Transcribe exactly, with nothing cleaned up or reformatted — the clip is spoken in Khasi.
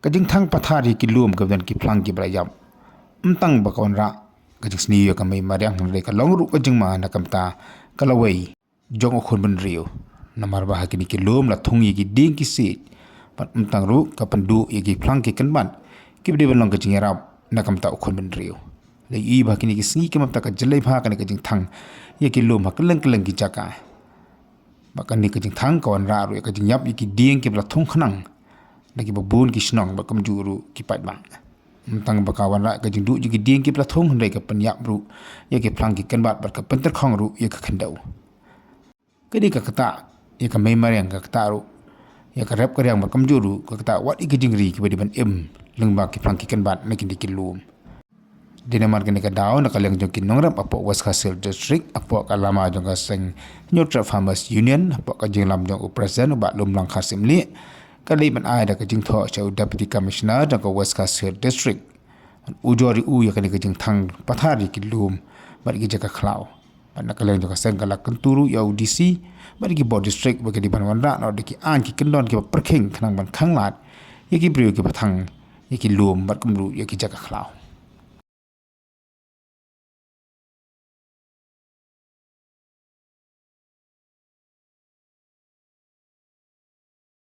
ka jingthang pathar ïa ki lum kaba don ki phlang kiba la ïap. Ym tang ba ka wanrah ka jingsniew ïa ka mei mariang, hynrei ka long ruh ka jingma na ka bynta ka lawei jong u khunbynriew. Namar ba ha kine ki lum la thung ïa ki dieng ki siej, bad ym tang ruh ka pynduh ïa ki phlang ki kynbat kiba dei ban long ka jingïarap na ka bynta u khunbynriew. La ïohi ba ha kine ki sngi ki mynta ka jyllei bha kane ka jingthang ïa ki lum ha kylleng kylleng ki jaka. Bad kane ka jingthang ka wanrah ruh ïa ka jingïap ïa ki dieng kiba la thung khnang na kiba bun ki shnong bad kumjuh ruh ki paidbah. Ym tang ba ka wanrah ka jingduh ïa ki dieng kiba la thung, hynrei ka pynïap ruh ïa ki phlang ki kynbat bad ka pyntyrkhong ruh ïa ka khyndew. Ka dei ka ktah ïa ka mei mariang, ka ktah ruh ïa ka rep ka riang bad kumjuh ruh ka ktah wat ïa ka jingri kiba dei ban im lyngba ki phlang ki kynbat na kine ki lum. Dei namar kane ka daw, na ka liang jong ki nongrep hapoh West Khasi Hills District, hapoh ka lama jong ka seng Hynñiewtrep Farmers Union, hapoh ka jinglam jong u President u Bah Lumlang Kharsyiemlieh, ka leit ban ai da ka jingthoh sha u Deputy Commissioner jong ka West Khasi Hills District, ban ujor ïa u ïa kane ka jingthang pathar ïa ki lum bad ki jaka khlaw. Bad na ka liang jong ka seng ka la kyntu ruh ïa u D C bad ki bor district ba ki dei ban wanrah noh da ki aiñ ki kyndon kiba pyrkhing khnang ban khanglad ïa ki briew kiba thang ïa ki lum bad kumjuh ïa ki jaka khlaw.